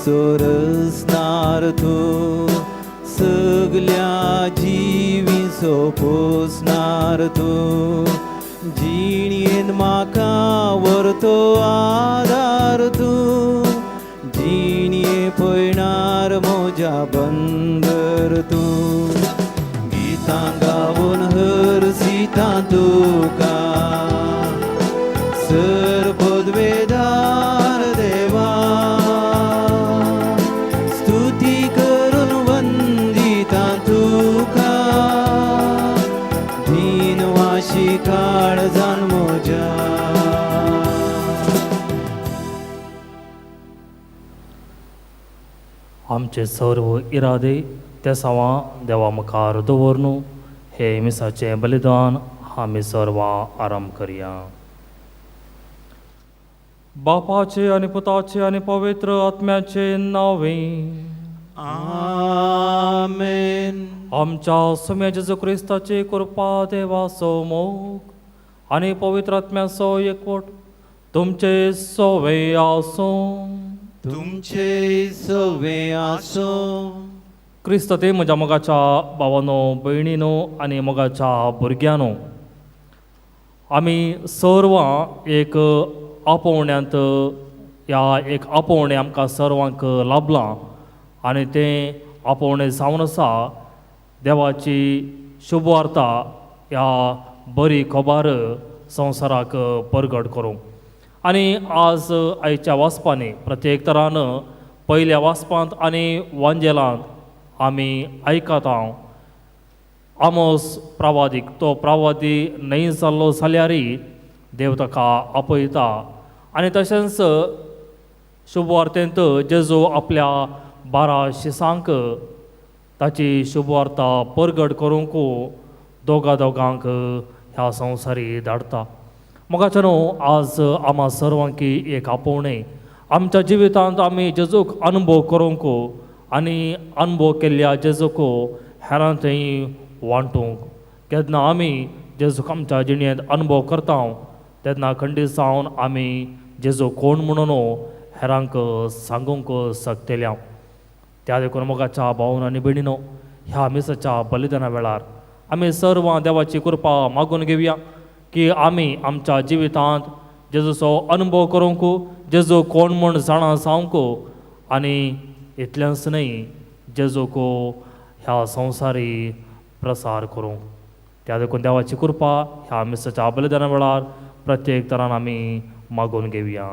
सोरसनार तूं सगल्या जिवींचो पोसणार तूं जिणेन म्हाका व्हरतो आदार तूं जिणये पयणार म्हज्या बंदर तूं गितां गावन हरसिता तुका सर पदवेदार देवा स्तुती करून वंदिता तुका दिनवाशी काळजान म्हज्या. आमचे सर्व इरादे ते सवां देवा मुखार दवर हे मिसाचें बलिदान आमी सर्वां आरंभ करया. बापाचे आनी पुताचे आनी पवित्र आत्म्याचे नांवे आमेन. आमच्या सुम्या जेजू क्रिस्ताची कृपा देवाचो मोग आनी पवित्र आत्म्याचो एकवट तुमचे सोवे आसूं. तुमचे सवे आसूं. क्रिस्त ते म्हज्या मोगाच्या भावानो भयणीनो आनी मोगाच्या भुरग्यांनो, आमी सर्वां एक आपोवण्यांत ह्या एक आपोवणें आमकां सर्वांक लाभलां आनी तें आपोवणें जावन आसा देवाची शुभवार्ता ह्या बरी खबर संवसाराक परगट करूंक. आनी आज आयच्या वाचपांनी प्रत्येक तरान पयल्या वाचपांत आनी वांजेलांत आमी आयकता आमोस प्रवादीक तो प्रवादी न्हय जाल्लो जाल्यारय देव ताका आपयता आनी तशेंच शुभवार्तेंत जेजू आपल्या 12 शिसांक ताची शुभवार्ता परगट करूंक दोगा दोगांक ह्या संवसारी धाडटा. मोगाच्या न्हू आज आमा सर्वांकी एक आपोवणें आमच्या जिवितांत आमी जेजूक अनुभव करूंक आनी अनुभव केल्ल्या जेजूक हेरां थंय वांटूंक. केन्ना आमी जेजूक आमच्या जिणेंत अनुभव करता तेन्ना खंडीत जावन आमी जेजू कोण म्हणून हेरांक सांगूंक शकतल्या. त्या देखून मोगाच्या भावन आनी भयणीनो ह्या मिसाच्या बलिदाना वेळार आमी सर्वां देवाची कृपा मागून घेवया की आमी आमच्या जिवितांत जेजूचो अनुभव करूंक, जेजू कोण म्हूण जाणा जावंक आनी इतलेंच न्हय जेजूक ह्या संवसारी प्रसार करूंक. त्या देखून देवाची कृपा ह्या मिसाच्या बलिदाना वेळार प्रत्येक तरान आमी मागून घेवया.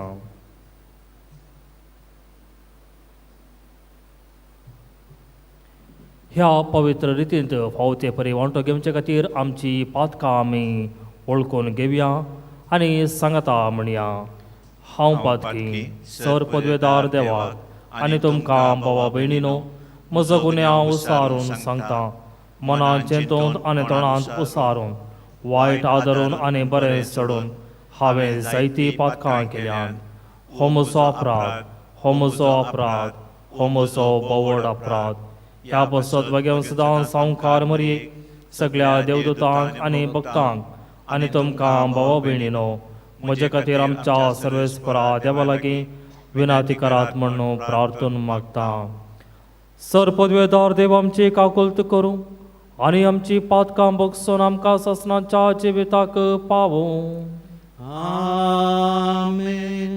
ह्या पवित्र रितींत फावो ते परी वांटो घेवचे खातीर आमची पातकां आमी वळखून घेवया आनी सांगता म्हणया. हांव पातकी सर पदवेदार देवाक आनी तुमकां भावा भयणीनो म्हजो गुन्यांव उसारून सांगता. मनान चेंतून आनी तोंडांत उसारून वायट आदरून आनी बरें चडून हांवें जायतीं पातकां केल्यात. हो म्हजो अपराध, हो म्हजो अपराध, हो म्हजो बोवड अपराध. ह्या पासत वगेवन सदां सावकार मरये सगळ्या देवदूतांक आनी भक्तांक आनी तुमकां भावा भयणीनो म्हजे खातीर आमच्या सर्वेस्परा देवा लागीं विनाती करात म्हणून प्रार्थन मागता. सर पदवेदार देव आमची काकुल्त करूं आनी आमची पातकां बगसून आमकां ससनाच्या जिविताक पावूं. आमेन.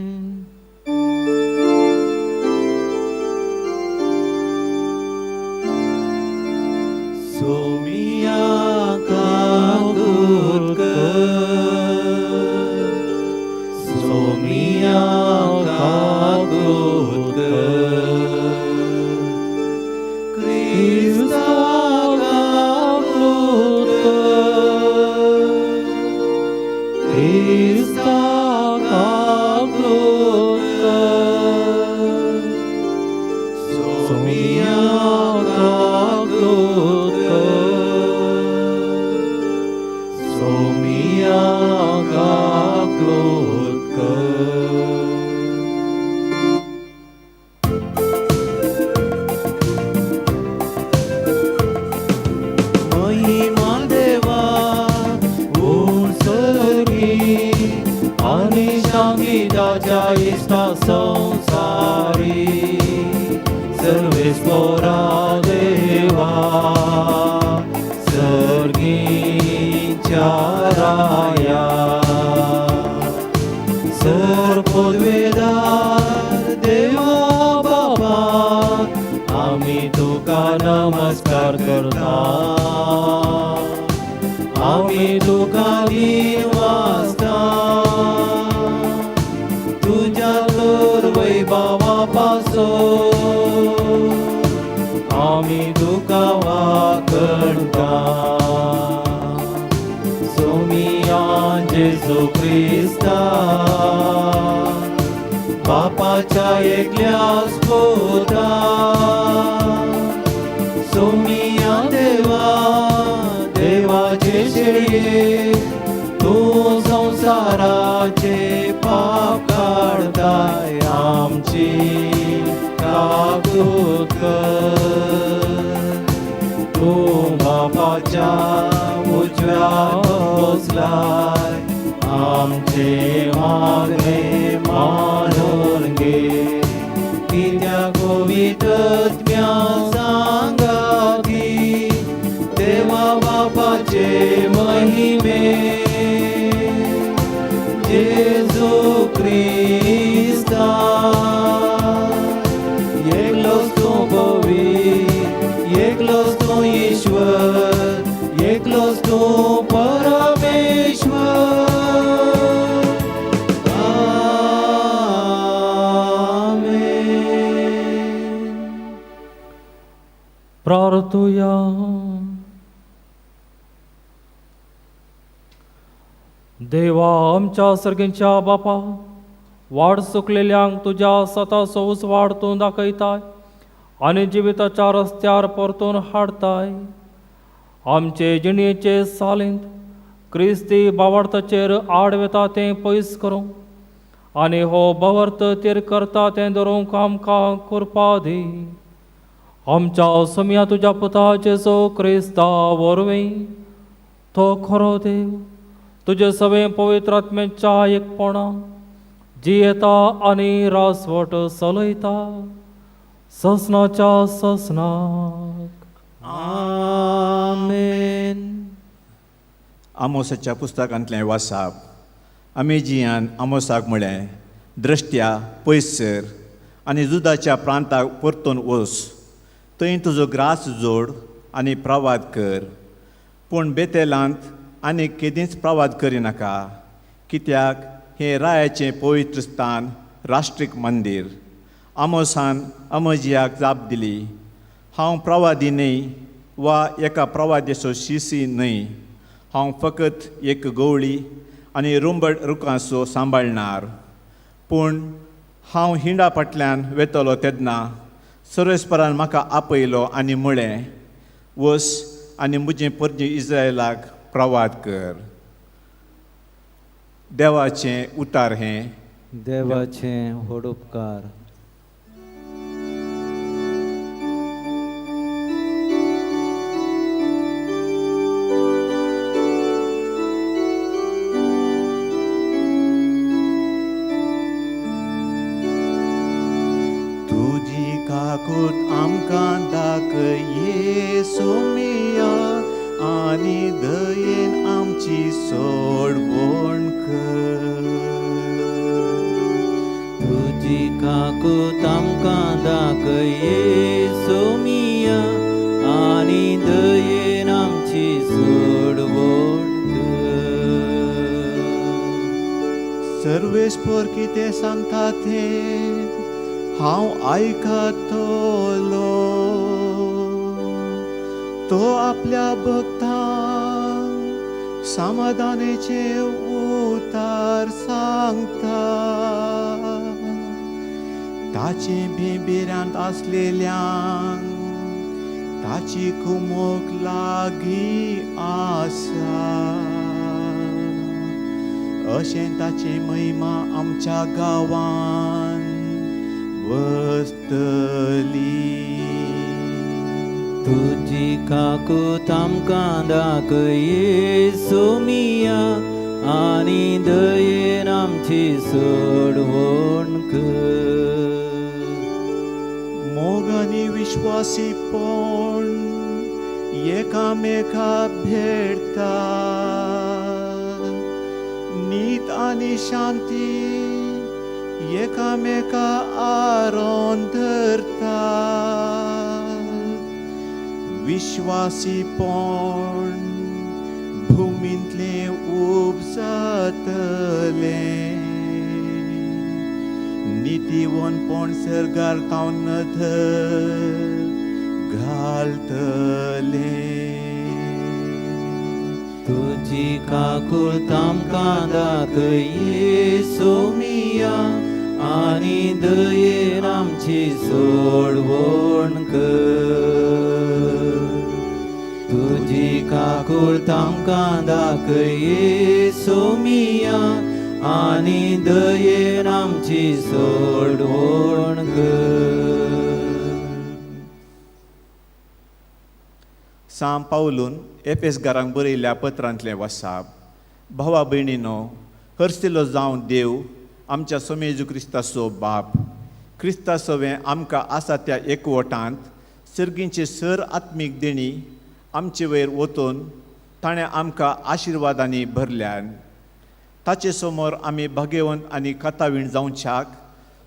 सोमिया काकुत कर, सोमिया काकुत कर, क्रिस्ता काकुत कर, क्रिस्ता काकुत कर, सोमिया काकुत कर, सोमिया काकुत कर. महिमा देवा उंचगी आनी शांती ताच्या इश्टा संवसारी. सर्वेस्पोरा देवा सर्गीच्या राया सर पदवेदार देवा बाबा आमी तुका नमस्कार करता आमी तुका वाचता तुज्या तर वैभवा पासून आमी तुका वाकडता सोमिया जेजू क्रिस्ता बापाच्या एकल्याच पुता सोमिया देवा देवाचे शेळये तूं संवसाराचे पाप काडताय आमची काकूत कर तूं बापाच्या उजव्या बसलाय आमचे मागणे मानून घे कित्याक पवित्रत्म्या सांगाती देवा बापाचे महिमे जेजू क्रिस्ता एकलोच तूं पवित्र एकलोच तूं ईश्वर एकलोच तूं परमेश्वर. आमेन. प्रार्थुया. देवा आमच्या सर्गींच्या बापा, वाट चुकलेल्यांक तुज्या सताचो उजवाड तूं दाखयताय आनी जिविताच्या रस्त्यार परतून हाडताय. आमचे जिणेचे सालींत क्रिस्ती भावार्थाचेर आड वेता तें पयस करूं आनी हो भावार्थ तेर करता तें धरूंक आमकां कृपा दी. आमच्या सोम्या तुज्या पुता जेजू क्रिस्ता वरवीं, तो खरो देव तुजे सगळे पवित्र आत्म्याच्या एकपणा जियेता आनी रासवट चलयता ससनाच्या ससनाक. आमेन. आमोसाच्या पुस्तकांतलें वासाप. अमेजियान आमोसाक म्हळें, द्रश्ट्या पयस सर आनी जुदाच्या प्रांताक परतून वच, थंय तुजो ग्रास जोड आनी प्रवाद कर, पूण बेतेलांत आनी केदींच प्रवाद करिनाका, कित्याक हें रायाचें पवित्र स्थान, राष्ट्रीक मंदीर. आमोसान अमजियाक जाप दिली, हांव प्रवादी न्हय वा एका प्रवाद्याचो शिसी न्हय, हांव फकत एक गवळी आनी रुंबड रुखांचो सांबाळणार. पूण हांव हिंडा फाटल्यान वेतलो तेन्ना सर्वेस्परान म्हाका आपयलो आनी म्हळें, वस आनी म्हजें परजे इस्रायलाक प्रवाद कर. देवाचें उतार हें. देवाचें व्हड उपकार. तुजी काकूत आमकां दाखय सोमिया आनी दयेन आमची सोडवण कर. तुजी काकूत आमकां दाखय सोमिया आनी दयेन आमची सोडवण कर. सर्वेस्पर कितें सांगता तें हांव आयकतलो, तो आपल्या भक्तांक समाधानाचे उतार सांगता. ताचे भिंबिरांत आसलेल्यांक ताची कुमोक लागीं आसा, अशें ताची महिमा आमच्या गांवान वसतली. तुजी काकूत आमकां दाखय सोमिया आनी दयेन आमची सोडवण कर. मोग आनी विश्वासीपण एकामेका भेटता. नीत आनी शांती एकामेका आरोन धरता. विश्वासीपण भुमींतलें उब जातलें. नितीवनपण सर्गार तावन नदर घालतलें. तुजी काकूळ आमकां दाखय सोमिया आनी दयेन आमची सोडवण कर. तुजी काकूळ आमकां दाखय सोमिया आनी दयेन आमची सोडवण कर. सांव पावलून एफेसगारांक बरयल्ल्या पत्रांतलें वासाप. भावा भयणीनो, हरशिलो जावन देव आमच्या सोमे जेजू क्रिस्ताचो बाप क्रिस्ता सवें आमकां आसा त्या एकवटांत सर्गींची सर आत्मीक देणी आमचे वयर वतून ताणें आमकां आशिर्वादांनी भरल्यान. ताचे समोर आमी भाग्यवंत आनी कथावीण जावच्याक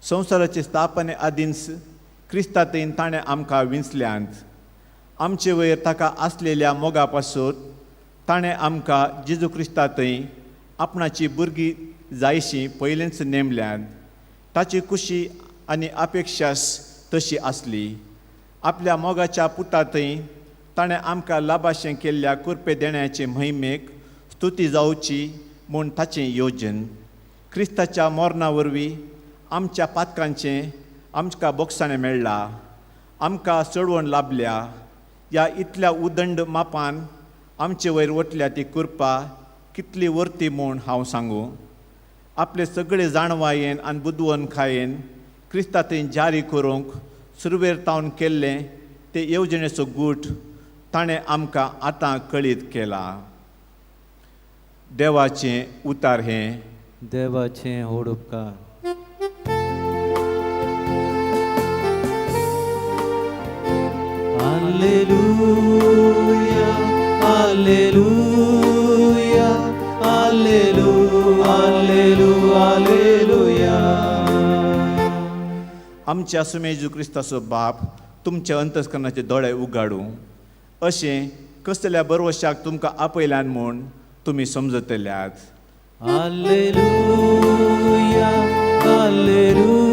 संवसाराचे स्थापने आदींच क्रिस्तांतूय ताणें आमकां विंचल्यांत. आमचे वयर ताका आसलेल्या मोगा पासून ताणें आमकां जेजू क्रिस्तांतय आपणाची भुरगीं जायशी पयलेंच नेमल्यांत. ताची खुशी आनी अपेक्षास तशी आसली. आपल्या मोगाच्या पुतांतय ताणें आमकां लाभाशें केल्ल्या कुरपे देण्याचे महिमेक स्तुती जावची म्हूण ताचें योजन. क्रिस्ताच्या मरणा वरवीं आमच्या पातकांचें आमकां बोगसाणें मेळ्ळां, आमकां चडवण लाभल्या. ह्या इतल्या उदंड मापान आमचे वयर वतल्या ती कृपा कितली वर्ती म्हूण हांव सांगूं. आपले सगळे जाणवायेन आनी बुदवंतकायेन क्रिस्तांतय जारी करूंक सुरवेर तावन केल्लें ते येवजणेचो गूट ताणें आमकां आतां कळीत केला. देवाचें उतार हें. देवाचें व्हड उपकार. Alleluia, Alleluia, Allelu, Allelu, Alleluia. आमच्या सुमे जेजू क्रिस्ताचो बाप तुमच्या अंतस्करणाचे दोळे उगाडूं अशें कसल्या बरवशाक तुमकां आपयल्यान म्हूण तुमी समजतल्यात. Alleluia, Alleluia,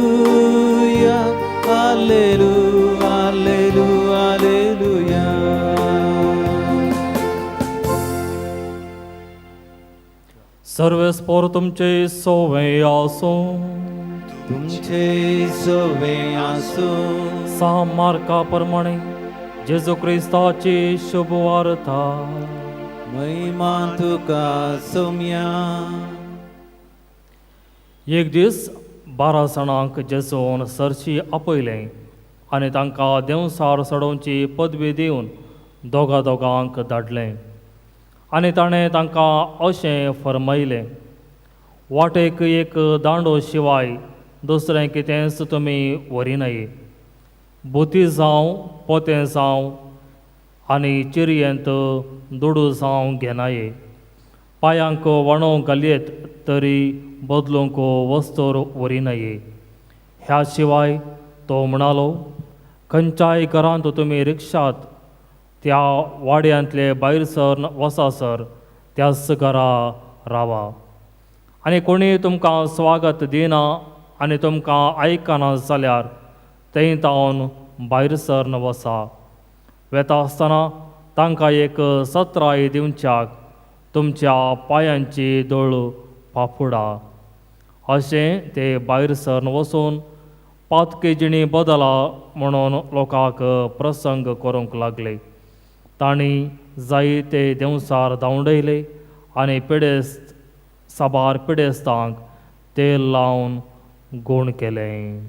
Allelu, Allelu, Alleluia. सर्वेस्पोर तुमचे सोवे आसूं. तुमचे सोवे आसूं. सा मार्का प्रमाणे जेजू क्रिस्ताची शुभ वार्ता. महिमा तुका सोम्या. एक दीस 12 जाणांक जेजून सरशी आपयलें आनी तांकां देंवसार चडोवची पदवी दिवन दोगा दोगांक धाडलें. आनी ताणें तांकां अशें फर्मायलें, वाटेक एक दांडो शिवाय दुसरें कितेंच तुमी व्हरिनाय. बोती जावं पोतें जावं आनी चिरयेंत दुडू जावं घेनाय. पांयांक वणो घालयत तरी बदलूंक वस्तूर व्हरिनाय. ह्या शिवाय तो म्हणालो, खंयच्याय घरांत तुमी रिक्षात त्या वाड्यांतले भायर सर वसासर त्याच घरा रावा. आनी कोणीय तुमकां स्वागत दिना आनी तुमकां आयकना जाल्यार थंय तावन भायर सरन वसा. वेता आसतना तांकां एक सत्राय दिवच्याक तुमच्या पांयांची दोळ पापुडा. अशें ते भायर सरन वचून पातकी जिणी बदला म्हणून लोकांक प्रसंग करूंक लागले. तांणी जायते देंवसार धांवडयले आनी पिडेस्त साबार पिडेस्तांक तेल लावन गूण केलें.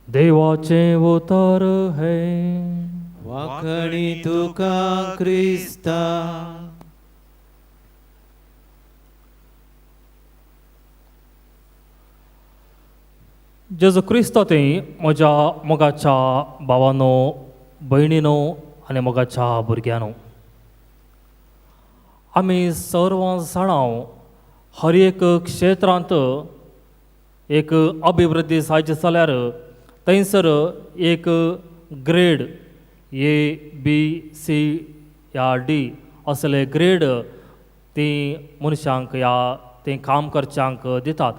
देवाचें उतर हें. वाखणी तुका क्रिस्ता. जेजू क्रिस्त थंय म्हज्या मोगाच्या भावानो, भयणीनो आनी मोगाच्या भुरग्यांनो, आमी सर्व जाणां हर एक क्षेत्रांत एक अभिवृद्धी जायची जाल्यार थंयसर एक ग्रेड ए, बी, सी या डी असले ग्रेड ती मनशांक या ती काम करच्यांक दितात.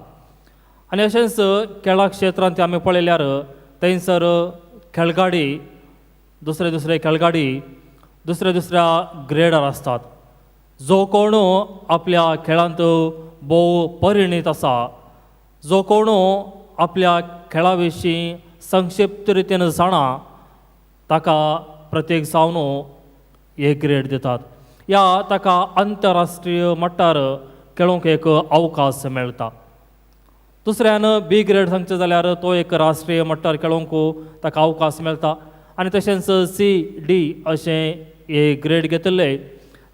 आनी अशेंच खेळा क्षेत्रांत आमी पळयल्यार थंयसर खेळगाडी दुसरे दुसरे खेळगाडी दुसऱ्या दुसऱ्या ग्रेडार आसतात. जो कोण आपल्या खेळांत भोव परिणीत आसा, जो कोण आपल्या खेळा विशीं संक्षिप्त रितीन जाणा, ताका प्रत्येक जावन एक ग्रेड दितात या ताका आंतरराष्ट्रीय मट्टार खेळूंक एक अवकाश मेळटा. दुसऱ्यान बी ग्रेड सांगचें जाल्यार तो एक राष्ट्रीय मट्टार खेळोंक ताका अवकाश मेळटा. आनी तशेंच सी, डी अशें ए ग्रेड घेतिल्ले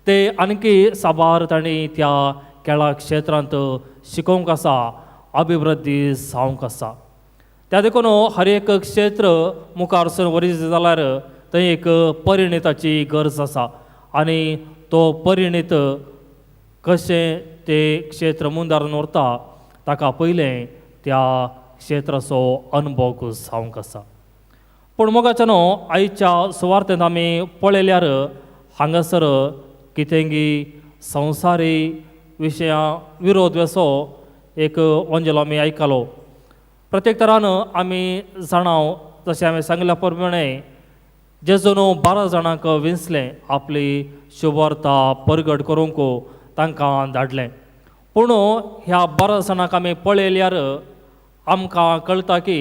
ते आणकी साबार तांणी त्या खेळा क्षेत्रांत शिकोवंक आसा, अभिवृद्धी जावंक आसा. त्या देखून हर एक क्षेत्र मुखार सरून वरीस जाल्यार थंय एक परिणिताची गरज आसा आनी तो परिणीत कशें तें क्षेत्र मुंदारून व्हरता ताका पयलें त्या क्षेत्राचो अनुभव जावंक आसा. पूण मोगाच्या न्हू आयच्या सुवार्थेंत आमी पळयल्यार हांगासर कितेंगी संवसारी विशयां विरोध असो एक वंजलो आमी आयकलो. प्रत्येक तरान आमी जाणाव जशें हांवें सांगल्या प्रमाणे जेजून 12 जाणांक विंचलें आपली शुभवार्ता परगट करूंक तांकां धाडलें. पूण ह्या 12 जाणांक आमी पळयल्यार आमकां कळटा की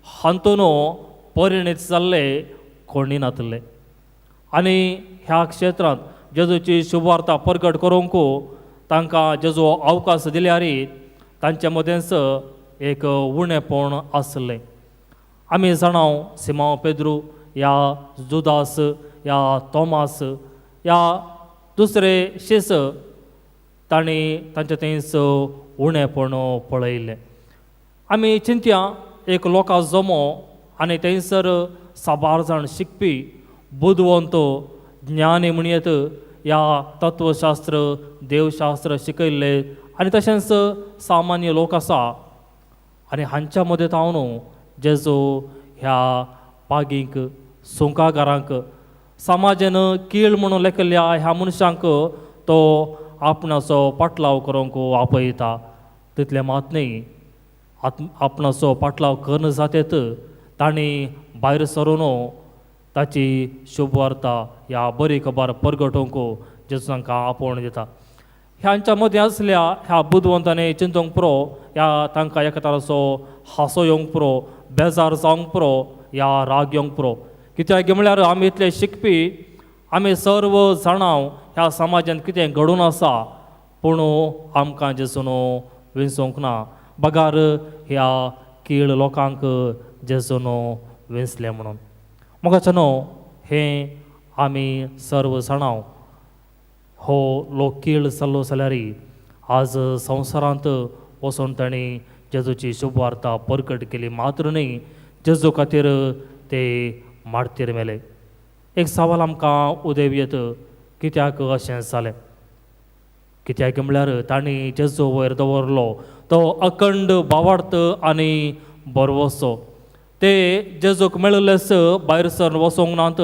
हातून परिणीत जाल्ले कोणी नातले आनी ह्या क्षेत्रांत जेजूची शुभवार्ता परगट करूंक तांकां जेजू अवकाश दिल्यार तांचे मदेंच एक उणेपण आसलें. आमी जाणाव सिमांव पेद्रू या जुदास या तोमास या दुसरे शिस तांणी तांचे थंयच उणेपण पळयलें. आमी चिंतया एक लोकां जमो आनी थंयसर साबार जाण शिकपी बुदवंत ज्ञानी म्हणयेत या तत्वशास्त्र देवशास्त्र शिकयल्ले आनी तशेंच सामान्य लोक आसा आनी हांच्या मदें हांव जेजू ह्या पागींक सुंकागारांक समाजान कीळ म्हणून लेखिल्ल्या ह्या मनशांक तो आपणाचो पाटलाव करूंक आपयता. तितलें मात न्ही, आपणाचो पाटलाव करन जातेत तांणी भायर सरून ताची शुभवार्ता ह्या बरी खबर परगटोवंक जेजू तांकां आपोवण दिता. ह्यांच्या मदीं आसल्या ह्या बुदवंतांनी चिंतूंक पुरो ह्या तांकां एका तराचो हांसो येवंक पुरो, बेजार जावंक पुरो या राग येवंक पुरो. कित्याक म्हळ्यार आमी इतले शिकपी, आमी सर्व जाणां ह्या समाजांत कितें घडून आसा, पूण आमकां जेजून विंचोवंक ना बगार ह्या कीळ लोकांक जेजून विंचलें म्हणून. म्हाका न्हू हें आमी सर्व जाणां हो लोक कीळ जाल्लो जाल्यार आज संवसारांत वचून तांणी जेजूची शुभवार्ता परगट केली मात्र न्ही, जेजू खातीर ते मार्तीर मेले. एक सवाल आमकां उदेव येत कित्याक अशें जालें? कित्याक म्हळ्यार तांणी जेजू वयर दवरलो तो अखंड भावार्थ आनी बरवसो. ते जेजूक मेळिल्लेच भायर सरून वचोंक नात,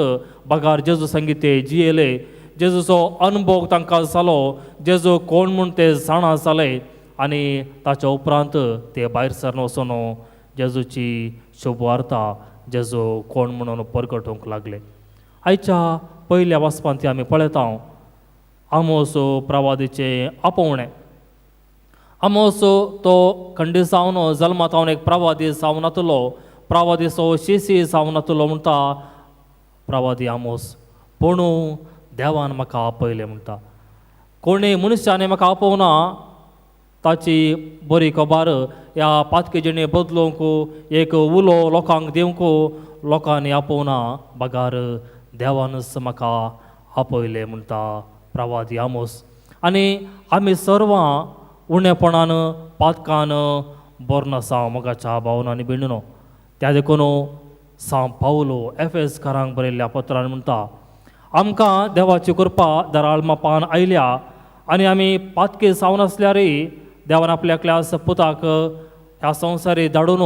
बगार जेजू संगीत ते जियेले. जेजूचो अनुभव तांकां जालो, जेजू कोण म्हूण ते जाणा जाले आनी ताच्या उपरांत ते भायर सरून वचून जेजूची शुभवार्ता जेजू कोण म्हणून परगटोवंक लागले. आयच्या पयल्या वाचपांत आमी पळयता आमोस प्रवादीचें आपोवणें. आमोस तो खंडीत जावन जल्मात हांव एक प्रवादी जावन नातलो, प्रवादीचो शिसी जावन नातलो म्हणटा प्रवादी आमोस. पूण देवान म्हाका आपयलें म्हणटा. कोणी मनशांनी म्हाका आपोवना ताची बरी खबर ह्या पातकी जिणे बदलूंक एक उलो लोकांक दिवंक लोकांनी आपोवना, बगार देवानच म्हाका आपयलें म्हणटा प्रवादी आमोस. आनी आमी सर्वां उणेपणान पातकान बरो आसा मोगाच्या भावन आनी भयणीनो. त्या देखून सांव पावलो एफेसकारांक बरयल्ल्या पत्रान म्हणटा, आमकां देवाची कृपा दराळ मापान आयल्या आनी आमी पातके जावन आसल्यारय देवान आपल्या एकल्या पुताक ह्या संवसारी धाडून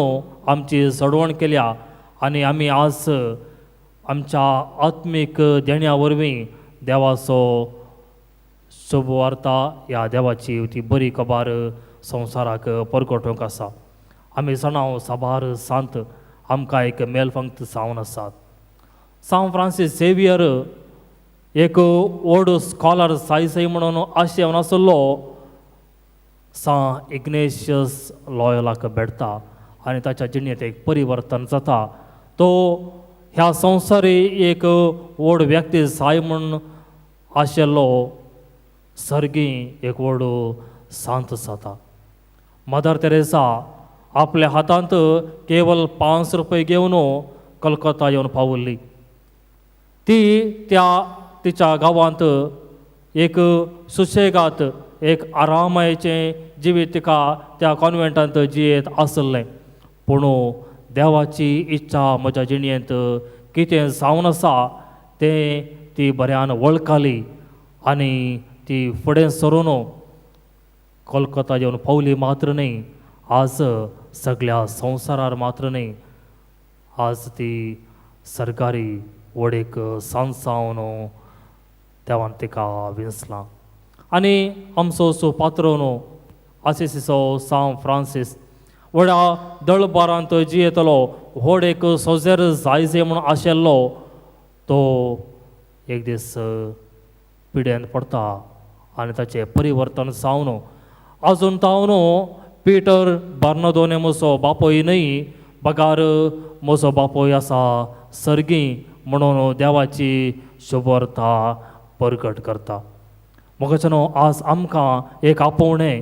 आमची सडवण केल्या आनी आमी आज आमच्या आत्मीक देण्या वरवीं देवाचो शुभवार्ता ह्या देवाची ती बरी खबर संवसाराक परगटोवंक आसा. आमी जाणां साबार सांत आमकां एक मेलफंक्त जावन आसात. सांव फ्रांसीस झेवियर एक व्हड स्कॉलर सायसय म्हणून आशेवन आसलो, सांव इग्नेशियस लॉयलाक भेटता आनी ताच्या जिणेंत एक परिवर्तन जाता. तो ह्या संवसारी एक व्हड व्यक्ती जाय म्हूण आशिल्लो सर्गी एक व्हड सांत जाता. मदर तेरेसा आपल्या हातांत केवल 5 रुपये घेवन कलकत्ता येवन पावल्ली. ती त्या तिच्या गांवांत एक सुशेगात एक आरामायचें जिवीत तिका त्या कॉन्वेंटांत जियेत आसलें. पूण देवाची इच्छा म्हज्या जिणेंत कितें जावन आसा तें ती बऱ्यान वळखली आनी ती फुडें सरून कोलकाता येवन पावली मात्र न्हय, आज सगळ्या संवसारार मात्र न्हय, आज ती सरकारी व्हड एक सांसावन देवान तिका विंचलां. आनी आमचो सो पात्रोन आसिसीचो सांव फ्रांसीस व्हडा दळबारांत जियेतलो व्हड एक सोजेर जायजे म्हूण आशिल्लो तो एक दीस पिड्यान पडटा आनी ताचें परिवर्तन जावन आजून तावन पीटर बार्नदोने म्हजो बापूय न्हय, बगार म्हजो बापूय आसा सर्गी म्हणून देवाची शुभवार्ता परगट करता. मोगाच्यानो आज आमकां एक आपोवणें,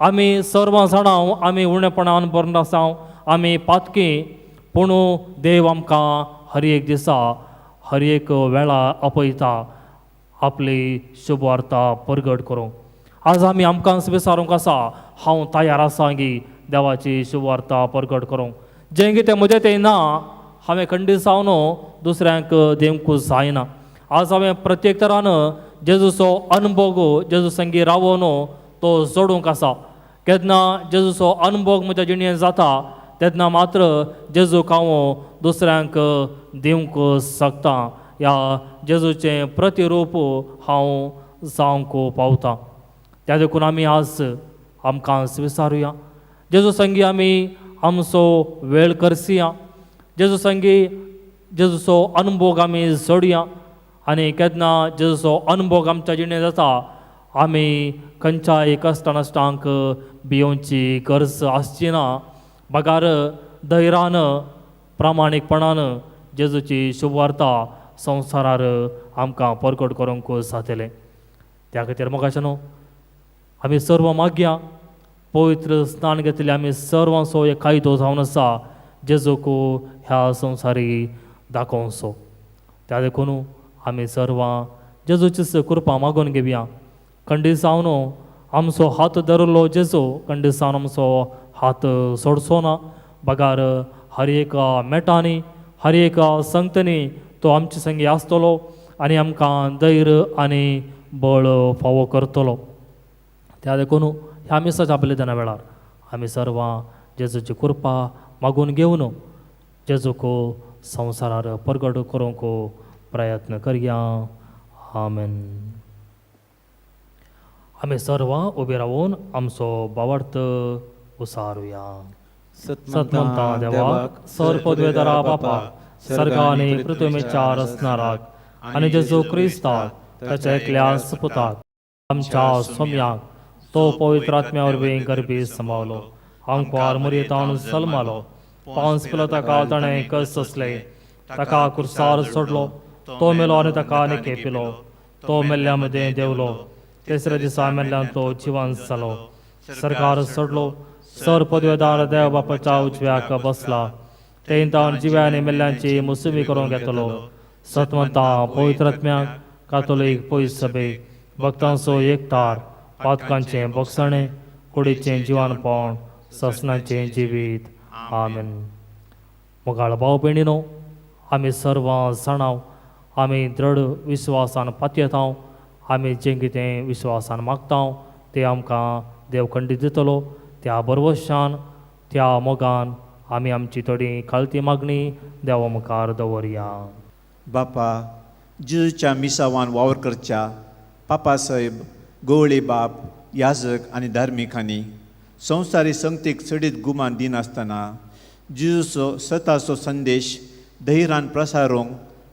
आमी सर्वां जाणां आमी उणेपणान बरोवन आसा, आमी पातकी, पूण देव आमकां हर एक दिसा हर एक वेळा आपयता आपली शुभवार्ता परगट करूंक. आज आमी आमकां विचारूंक आसा, हांव तयार आसा गी देवाची शुभवार्ता परगट करूंक? जें कितें म्हजें तें ना हांवें खंडीत जावन दुसऱ्यांक दिवंक जायना. आज हांवें प्रत्येक तरान जेजूचो अनभोग जेजू संगी रावोन तो जोडूंक आसा. केन्ना जेजूचो अनभोग म्हज्या जिणेंत जाता तेन्ना मात्र जेजूक हांव दुसऱ्यांक दिवंक शकता, ह्या जेजूचें प्रतिरूप हांव जावंक पावता. त्या देखून आमी आज आमकां विचारुया, जेजू संगी आमी आमचो वेळ करसिया, जेजू संगी जेजूचो अनभोग आमी जोडया आनी केन्ना जेजूचो अनभोग आमच्या जिणेंत जाता आमी खंयच्याय कश्ट नश्टांक भियोवची गरज आसची ना, बगार धैर्यान प्रामाणीकपणान जेजूची शुभवार्ता संवसारार आमकां परगट करूंक जातलें. त्या खातीर मोगाच्यानो आमी सर्व मागया पवित्र स्नान घेतले आमी सर्वांचो एक कायदो जावन आसा जेजूक ह्या संवसारी दाखोवचो. त्या देखून आमी सर्वां जेजूचीच कृपा मागून घेवया. खंडीत जावन आमचो हात धरलो जेजू, खंडीत जावन आमचो हात सोडचो ना, बगार हर एका मेटांनी हर एका संगतनी तो आमचे संगी आसतलो आनी आमकां धैर्य आनी बळ फावो करतलो. त्या देखून ह्या मिसाच्या बलिदाना वेळार आमी सर्वां जेजूची कृपा मागून घेवन जेजूक संवसारार परगट करूंक प्रयत्न करया. आमेन. आमी सर्वां उबी रावून आमचो भावार्थ उसारुया. सतमंता देवाक सर पदवेदारा बापा सर्गा आनी पृथ्वीच्या रचणाराक आनी जेजू क्रिस्ताक ताच्या एकल्या सुपुताक आमच्या सोम्याक तो पवित्र आत्म्या वरवीं गर्भी सांबावलो, आंकवार मुरयेतावन सलमालो, पांच पिलो ताका ताणें कस सोंसले, ताका कुर्सार सोडलो, तो मेलो आनी ताका आनी पिलो, तो मेल्ल्या मदें देंवलो, तिसऱ्या दिसा मेल्ल्यान तो जिवन जालो, सरकार सोडलो, सर पदवेदार देव बापाच्या उजव्याक बसला, तें जिव्या आनी मेल्ल्यांची मुसुमी करूंक घेतलो. सतमंता पवित्र आत्म्याक कातोलीक पयस सभेक भक्तांचो एकतार पातकांचें बोगसणें कुडीचें जिवानपण ससनाचें जिवीत. आमेन. मोगाळ भाव भयणीनो, आमी सर्वां जाणाव, आमी दृढ विश्वासान पातयेतांव, आमी जें कितें विश्वासान मागतांव तें आमकां देव खंडीत दितलो. त्या भरवशान, त्या मोगान आमी आमची थोडी खालती मागणी देवा मुखार दवरया. बापा, जेजूच्या मिसावान वावर करच्या पापा साहेब, गवळी बाप, याजक आनी धार्मिकांनी संवसारी संगतीक चडीत गुमान दिनासतना जेजूचो सताचो संदेश धैर्यान प्रसारूंक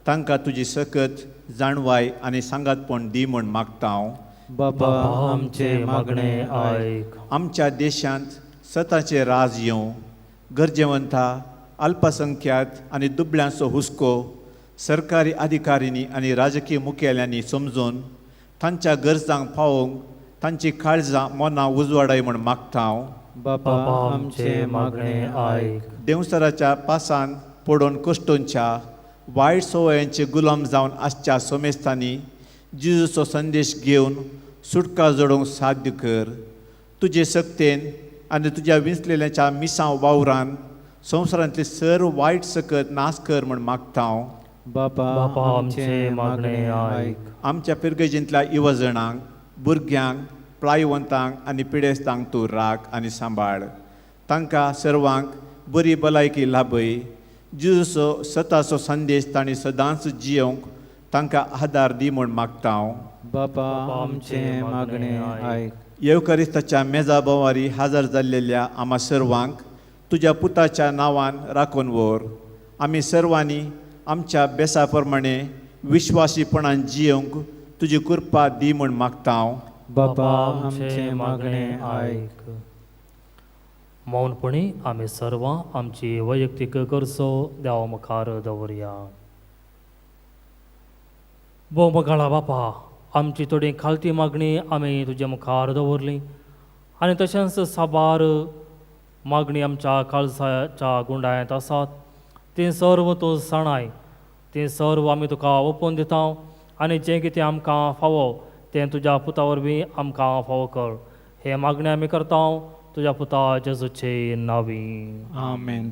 तांकां तुजी सकत जाणवाय आनी सांगातपण दी म्हूण मागता हांव. बाबा आमचें मागणें आयक. आमच्या देशांत सताचें राज येवं, गरजेवंता, अल्पसंख्यात आनी दुबळ्यांचो हुस्को सरकारी अधिकाऱ्यांनी आनी राजकीय मुखेल्यांनी समजून तांच्या गरजांक पावोवंक तांची काळजां मनां उजवाडाय म्हूण मागता हांव. बाबा आमचें मागणें आयक. देंवसराच्या पासान पडून कश्टोंच्या वायट संवयांचे गुलाम जावन आसच्या समेस्तांनी जेजूचो संदेश घेवन सुटका जोडूंक साध्य कर. तुजे सक्तेन आनी तुज्या विंचलेल्याच्या मिसांव वावरान संवसारांतली सर्व वायट सकत नाश कर म्हूण मागता हांव. बाबा आमचें मागणें आयक. आमच्या पिरगेजींतल्या युवजणांक, भुरग्यांक, प्रायवंतांक आनी पिडेस्तांक तूं राख आनी सांबाळ. तांकां सर्वांक बरी भलायकी लाभय. जेजूचो सताचो संदेश तांणी सदांच जियोवंक तांकां आदार दी म्हूण मागता हांव. बाबा आमचें मागणें आयक. येवकारिस्ताच्या मेजा भोंवारी हाजर जाल्लेल्या आमा सर्वांक तुज्या पुताच्या नांवान राखून व्हर. आमी सर्वांनी आमच्या बेसा प्रमाणे विश्वासीपणान जियोवंक तुजी कृपा दी म्हूण मागता हांव. बाबा आमचें मागणें आयक. मौनपणी आमी सर्वां आमची वैयक्तीक गरजो देवा मुखार दवरया. भोव मोगाळा बापा, आमची थोडी खालती मागणी आमी तुजे मुखार दवरली आनी तशेंच साबार मागणी आमच्या काळजाच्या गुंडायांत आसात तीं सर्व तूं जाणाय. तीं सर्व आमी तुका ओपून दिता आनी जें कितें आमकां फावो तें तुज्या पुता वरवीं आमकां फावो कर. हे मागणें आमी करता तुज्या पुता जेजूचे नांवी. आमेन.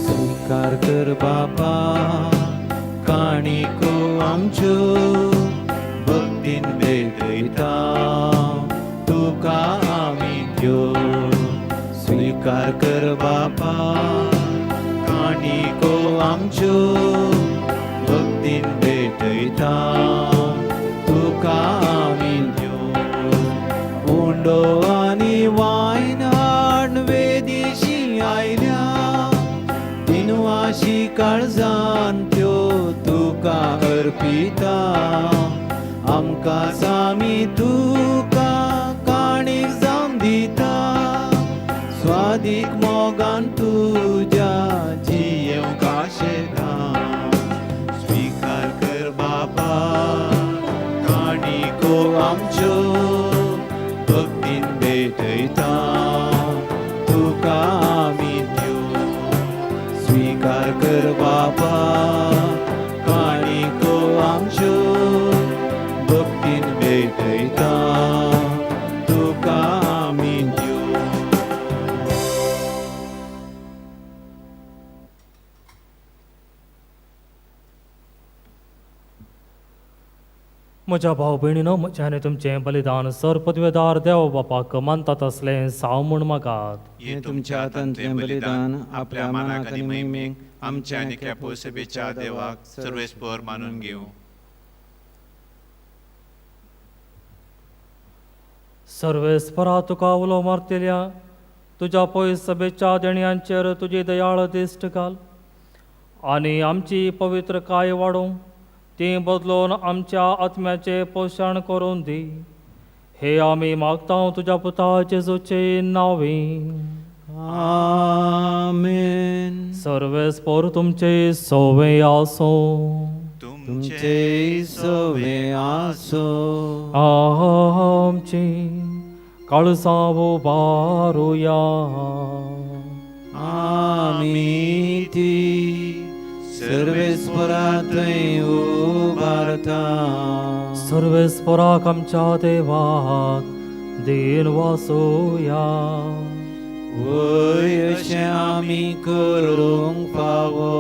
स्वीकार कर बापा काणिको आमच्यो, भक्तीन भेटयता तुका आमी त्यो. स्वीकार कर बापा काणिको आमच्यो, भक्तीन भेटयता तुका आमी त्यो. उंडो आनी वायन हाड वेदीशी आयल्या, दिनवाशी काळजान त्यो तुका अर्पिता. आमकां सामी तुका काणीक जावन दिता, स्वादीक मोगान तुज्या जियेवंक आशेता. स्वीकार कर बाबा काणिको आमच्यो, भक्तीन भेटयता तुका आमी त्यो. स्वीकार कर बाबा काणिको आमच्यो, भक्तीन भेटयता तुका आमी त्यो. म्हज्या भाव भयणीनो, म्हजें आनी तुमचें बलिदान सर पदवेदार देव बापाक मानतात असलें साव म्हूण मागात. हें तुमच्या हातांतलें बलिदान आपल्या मानाक आनी महिमेक आमच्या आनी कॅपोसभेच्या देवाक सर्वेस्पर मानून घेवं. सर्वेस्परा तुका उलो मारतल्या तुज्या पयस सभेच्या देण्यांचेर तुजी दयाळ दिश्ट घाल आनी आमची पवित्रकाय वाडोवंक ती बदलून आमच्या आत्म्याचें पोशण करून दी. हे आमी मागता तुज्या पुता जेजूचे नांवी. आमेन. सर्वेस्पर तुमचे सोवे आसूं. तुमचे सोवे आसूं. आमची काळजां उबारुया. आमी ती सर्वेस्परा थंय उबारता. सर्वेस्पराक आमच्या देवाक दीन वासोया. वय अशें आमी करूंक फावो.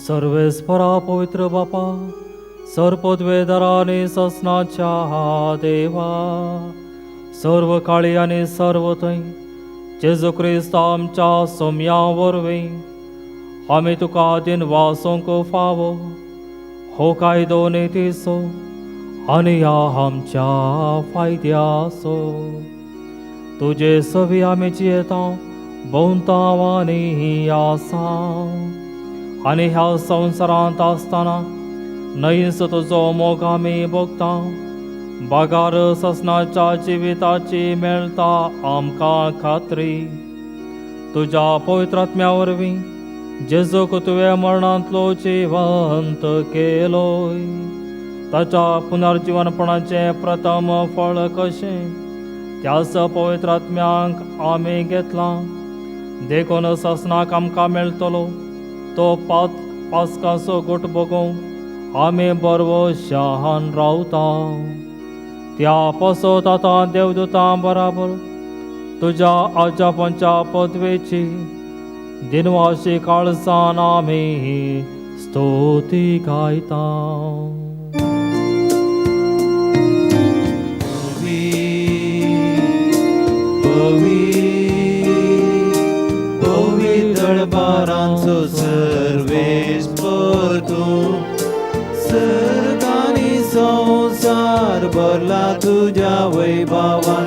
सर्वेस्परा पवित्र बापा, सर्पद्वेदरा आनी ससनाच्या देवा, सर्व काळी आनी सर्व थंय जेजू क्रिस्त आमच्या सोम्या वरवीं आमी तुका दिन वासूंक फावो. हो कायदो नितीचो आनी ह्या आमच्या फायद्याचो. तुजे सवी आमी जियेता, भोंवता आनी आसा आनी ह्या संवसारांत आसतना न्हयच तुजो मोग आमी भोगता. बागार ससनाच्या जिविताची मेळटा आमकां खात्री. तुज्या पवित्र आत्म्या वरवीं जेजूक तुवें मरणांतलो जिवंत केलोय. ताच्या पुनर्जिवनपणाचें प्रथम फळ कशें त्याच पवित्र आत्म्यांक आमी घेतलां. देखून ससनाक आमकां मेळटलो तो पास्काचो गोट भोगोवंक आमी बरवशान रावता. त्या पासत आतां देवदूतां बराबर तुज्या आजापांच्या पदवेची दिनवाशी काळजान आमी स्तुती गायता. पवित्र बारांचो सर्वेस्पर तूं, सर्गांनी संवसार भरला तुज्या वैभवान.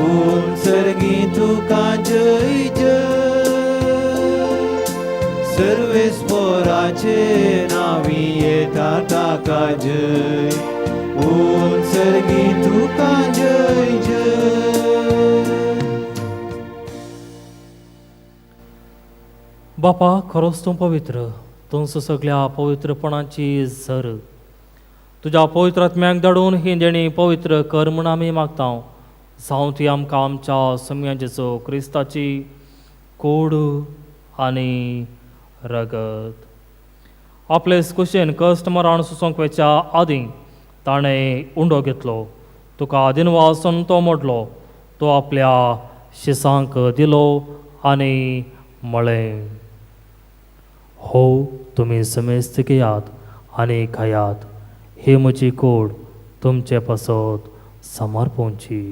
उंचर्गी तुका जय जय, सर्वेस्पराचे नांवी येता ताका जय. उंचर्गी तुका जय जय. बापा, खरोच तूं पवित्र, तूंच सगळ्या पवित्रपणाची झर. तुज्या पवित्र आत्म्याक धाडून ही देणी पवित्र कर म्हूण आमी मागता. जावं ती आमकां आमच्या सम्याचो क्रिस्ताची कोड आनी रगत. आपले कुशेन कश्ट मरण सुसोंक वेच्या आदीं ताणें उंडो घेतलो, तुका दिनवासून तो मोडलो, तो आपल्या शिसांक दिलो आनी म्हळें, हो तुमी समेस्त घेयात आनी खायात, ही म्हजी कोड तुमचे पासत समर्पोवची.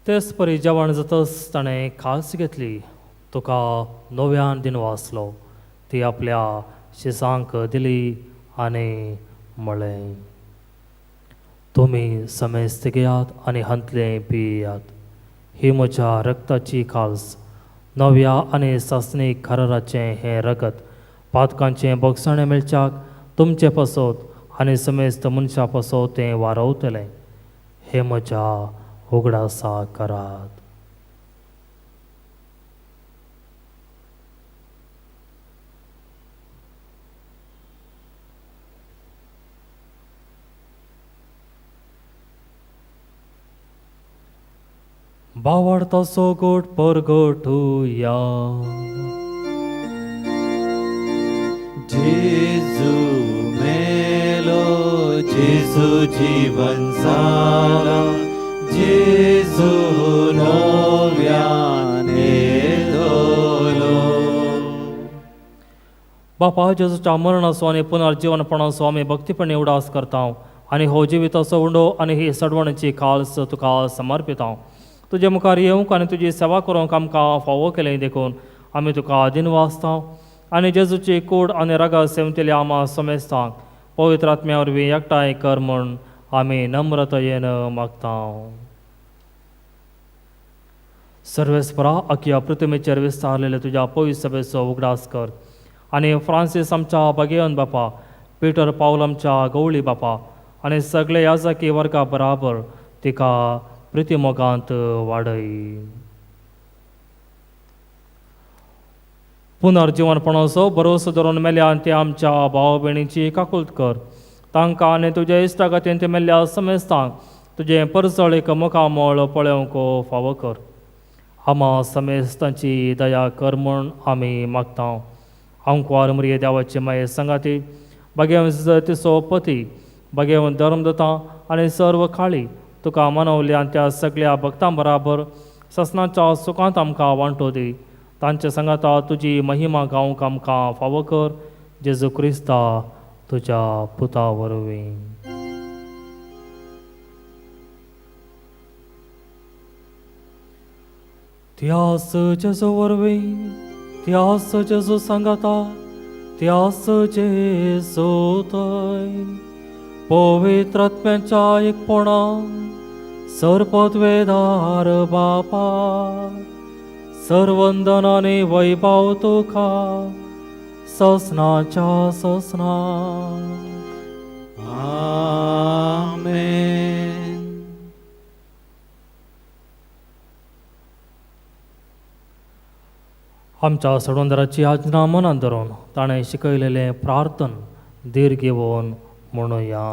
तेच परी जेवण जातच ताणें खास घेतली, तुका नव्यान दिनवासलो, ती आपल्या शिसांक दिली आनी म्हळें, तुमी समेस्त घेयात आनी हांतलें पियात, ही म्हज्या रक्ताची काल्स, नव्या आनी सासणीक कराराचें हें रगत पातकांचें बोगसाणें मेळच्याक तुमचे पासत आनी समेस्त मनशां पासत तें वारवतलें. हें म्हज्या उगडासा करात. बावडताचो गोट परगटुया. जेजू मेलो, जेजू जीवन जाला, जेजू नव्यान येतलो. बापा, जेजूच्या मरणाचो आनी पुनर्जीवनपणाचो आमी भक्तीपणी उडास करता आनी हो जिविताचो उंडो आनी ही सडवणीची काल्स तुका समर्पिता. तुजे मुखार येवंक आनी तुजी सेवा करूंक आमकां फावो केलें देखून आमी तुका दिनवासता आनी जेजूची कूड आनी रगत सेवतल्या आमा समेस्तांक पवित्र आत्म्या वरवीं एकठांय कर म्हूण आमी नम्रतायेन मागता. सर्वेस्परा, अखिया पृथ्वीचेर विस्तारलेले तुज्या पवित्र सभेचो उगडास कर आनी फ्रांसीस आमच्या बागेवन बापा, पिटर पावल आमच्या गवळी बापा आनी सगळे याजकी वर्गा बराबर तिका प्रितीमोगांत वाडय. पुनर्जिवनपणाचो भरोसो धरून मेल्या ते आमच्या भाव भयणीची काकुळट कर. तांकां आनी तुज्या इश्टागतीन ते मेल्ल्या समेस्तांक तुजें परजळीक मुखामळ पळोवंक फावो कर. आमा समेस्तांची दया कर म्हूण आमी मागता. आंकवार मरिये देवाचे माये सांगाती बागेवन तिचो पती बागेवन धर्म दिता आनी सर्व काळी तुका मनवल्या त्या सगळ्या भक्तां बराबर ससनाच्या सुखांत आमकां वांटो दी. तांचे सांगाता तुजी महिमा गावंक आमकां फावो कर. जेजू क्रिस्ता तुज्या पुता वरवीं. त्यास जेजू वरवीं, त्यास जेजू सांगाता, त्यास जेजू थंय पवित्र आत्म्याच्या एकपणा सर्पत्वेदार बापा सर्वंदनाने वैभव तुका ससनाच्या ससना. आमेन. आमच्या सडवंदराची आज्ञा मनात धरून ताणें शिकयलेलें प्रार्थन धीर घेवन म्हणुया.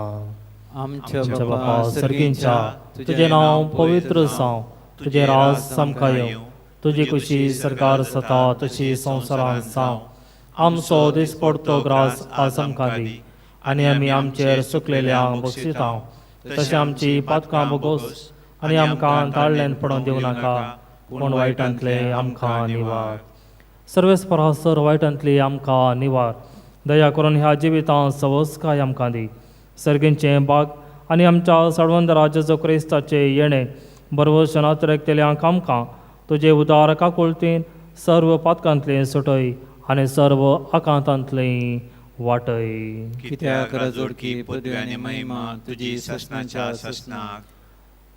आमच्या आमच्या बापा बापा सर्गींच्या तुजें नांव पवित्र जावं, तुजें राज आमकां येवं, तुजी खुशी सरकार जाता तशी संवसारांत जावं. आमचो दिसपडतो ग्रास आज आमकां दी आनी आमी आमचेर चुकलेल्यांक बक्षिता तशें आमची पातकां बोगोस आनी आमकां ताळ्ळेन पडोवन दिवं नाका, पूण वायटांतले आमकां निवार. सर्वेस्परा सर वायटांतली आमकां निवार. दया करून ह्या जिवितांत सवस्काय आमकां दी. सर्गींचें बाग आनी आमच्या सडवंदरा जेजू क्रिस्ताचें येणें बरवश नातरेकतेल्यांक आमकां तुजे उदार काकुळतीन सर्व पातकांतलें सुटय आनी सर्व आकांतांतलें वाटय. कित्याक राजोडकी पदवी आनी महिमा तुजी ससनाच्या ससनाक.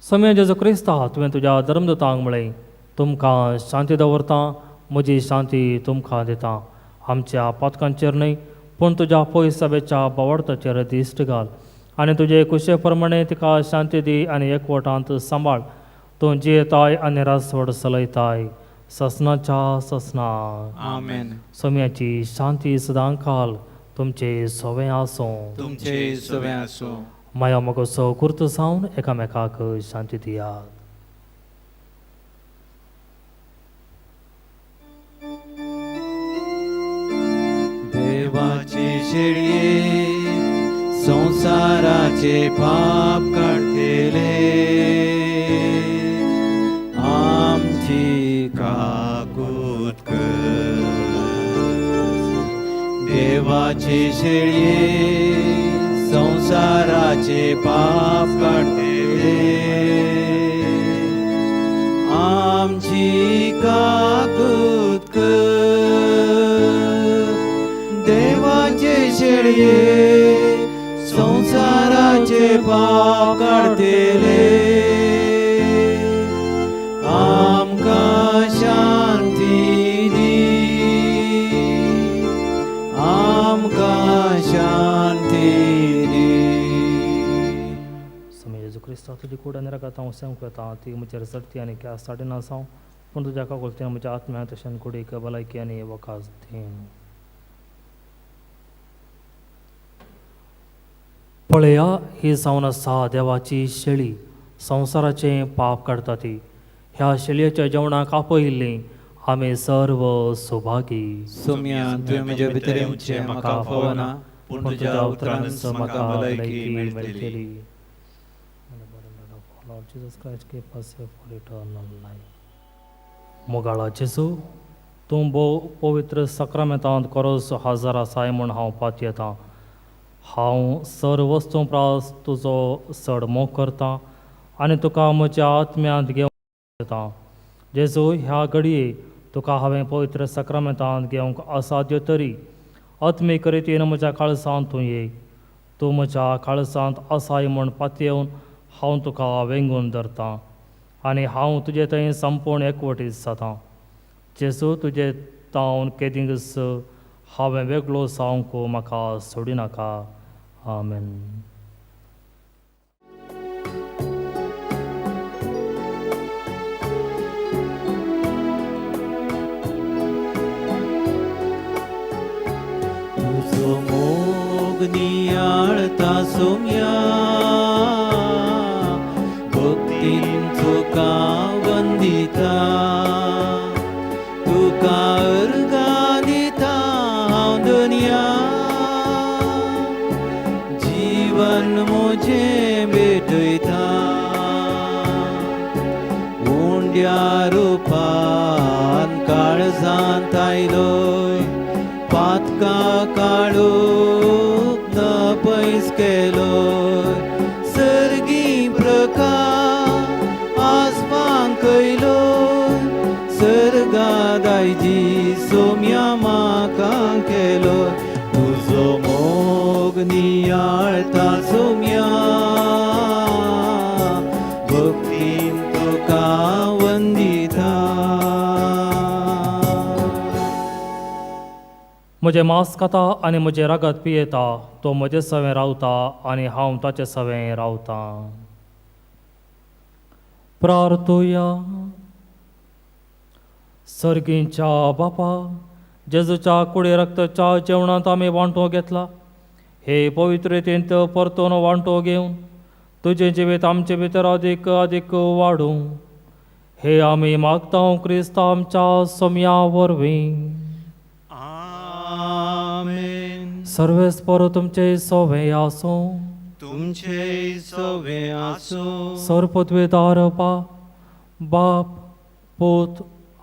सम्या जेजू क्रिस्ता तुवें तुज्या धर्मदूतांक म्हळें, तुमकां शांती दवरता, म्हजी शांती तुमकां दिता. आमच्या पातकांचेर न्हय पूण तुज्या पयसभेच्या बावडताचेर दिश्ट घाल आनी तुजे कुशे प्रमाणे तिका शांती दी आनी एकवटांत सांबाळ. तूं जियेताय आनी रासवड चलयताय ससनाच्या ससना. आमेन. सोम्याची शांती सदां काल तुमचे सोवें आसूं. तुमचे सोवें आसूं. माया मोगोचो कुर्त जावन एकामेकाक शांती दियात. देवाचे शेळये संसाराचे पाप काडतेले आमची काकूत कर. देवाचे शेळये संसाराचे पाप काडतेले आमची काकूत कर. देवाचे शेळये संसाराचे पाप काडतेले आमकां शांती दी, आमकां शांती दी. स्वामी जेजू क्रिस्ता तुजी कूड आनी रगत हांव सेवंक वता ती म्हजेर चडती आनी क्यास साडिना जावं, पूण तुज्या काकुळतीन म्हज्या आत्म्या तशें कुडीक भलायकी आनी वकास दी. पळया ही जावन आसा देवाची शेळी संवसाराचें पाप काडटा ती. ह्या शेळयेच्या जेवणाक आपयिल्लीं आमी सर्व सौभागी. सोम्या तुवें म्हज्या भितर येवचें म्हाका फावना, पूण तुज्या उतरानच म्हाका भलायकी मेळटली. Lord Jesus Christ, keep us safe for eternal life. मोगाळा जेजू, तूं भोव पवित्र साक्रामेंतांत खरोच हजर आसाय म्हूण हांव पातयेतां. हांव सर्व वस्तूं प्रास तुजो चड मोग करतां आनी तुका म्हज्या आत्म्यांत घेवन येता. जेजू, ह्या घडये तुका हांवें पवित्र साक्रामेंतांत घेवंक असाध्य तरी आत्मीक रितीन म्हज्या काळसांत तूं ये. तूं म्हज्या काळसांत आसाय म्हूण पातयेवन हांव तुका वेंगून धरतां आनी हांव तुजे थंय संपूर्ण एकवटीत जातां. जेजू, तुजे तावन केदींच हांवें वेगळो जावंक म्हाका सोडिनाका. आमेन. मोग नियाळता सोम्या भक्तीन तुका वंदिता तुका अर्गां दिता हांव दुनिया जीवन म्हजें भेटयता उंड्या रुपान काळजांत आयलोय पातका काळोख न पयस केलोय सर्गी प्रकाश आसपान कयलोय सर्गा दायजी सोम्या म्हाका केलो तुजो मोग नियाळता सोम्या भक्तीन तुका वंदिता. म्हजें मांस खाता आनी म्हजें रगत पियेता तो म्हजे सवें रावता आनी हांव ताचे सवें रावतां. प्रार्थुया. सर्गींच्या बापा जेजूच्या कुडी रक्ताच्या जेवणांत आमी वांटो घेतला हे पवित्रतेंत परतून वांटो घेवन तुजें जिवीत आमचे भितर अदीक अदीक वाडूं हे आमी मागता क्रिस्त आमच्या सोम्या वरवीं. आमेन. सर्वेस्पर तुमचे सोवे आसूं. तुमचे सवे आसूं. सर्वपदवेदार बाप पूत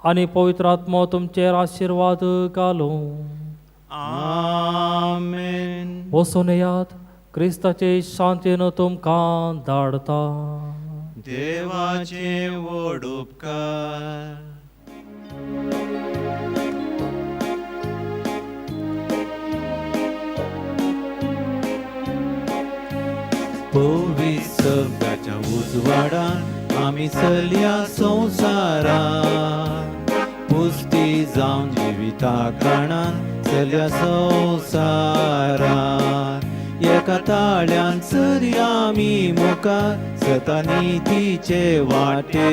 आनी पवित्र आत्मो तुमचेर आशिर्वाद घालूं. आमेन. वचून येयात क्रिस्ताचे शांतीन तुमकां धाडता. देवाचे व्हड उपकार. पवित्र शब्दाच्या उजवाडान आमी चलया संवसारान पुस्ती जावन जिविता कारणान चलया संवसारान एका ताळ्यान चलया आमी मुखार सता नितीचे वाटे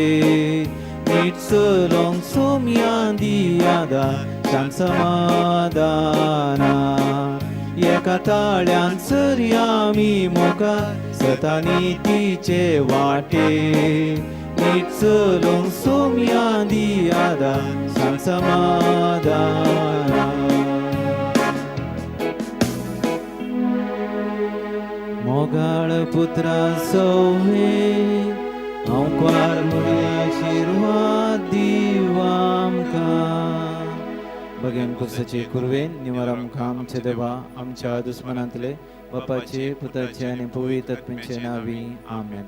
नीट चलोवंक सोम्या दियादा शांत समाधाना एका ताळ्यान चलया आमी मुखार सता नितीचे वाटे नीट चलोवंक सोम्या दियादा शांत समाधाना. मोगाळ पुत्रा सवे हांव क्वार म्हगे आशिर्वाद दिव आमकां. भगेन कुसाचे कुरवेन निवार आमकां आमचे देवा आमच्या दुस्मनांतले बापाचे पुताचे आनी पवित्र आत्म्याचे नांवी आमेन.